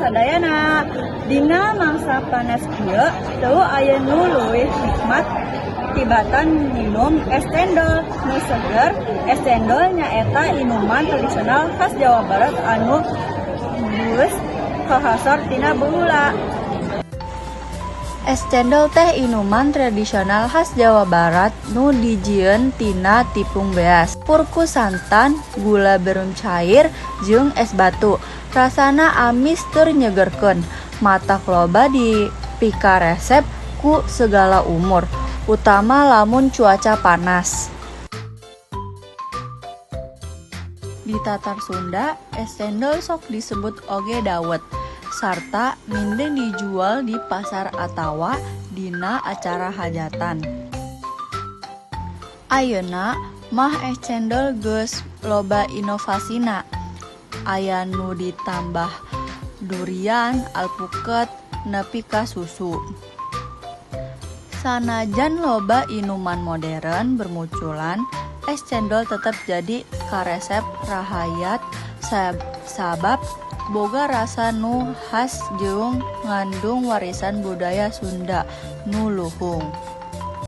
sadayana. Dina mangsa panas kieu teu aya nu leuwih nikmat tibatan nginum es cendol nu seger. Es cendol nyaeta inuman tradisional khas Jawa Barat anu geus kahasor tina baheula. Es cendol teh inuman tradisional khas Jawa Barat nu dijieun tina tipung beas, campur ku santan, gula beureum cair, jeung es batu. Rasana amis tur nyegerkeun, matak loba dipikaresep ku segala umur, utama lamun cuaca panas. Di Tatar Sunda, es cendol sok disebut oge dawet, sarta mindeng dijual di pasar atawa dina acara hajatan. Ayeuna mah es cendol geus loba inovasina, aya nu ditambah durian, alpuket, nepi ka susu. Sanajan loba inuman modern bermunculan, es cendol tetep jadi karesep rahayat sabab boga rasa nu khas jeung ngandung warisan budaya Sunda nu luhung.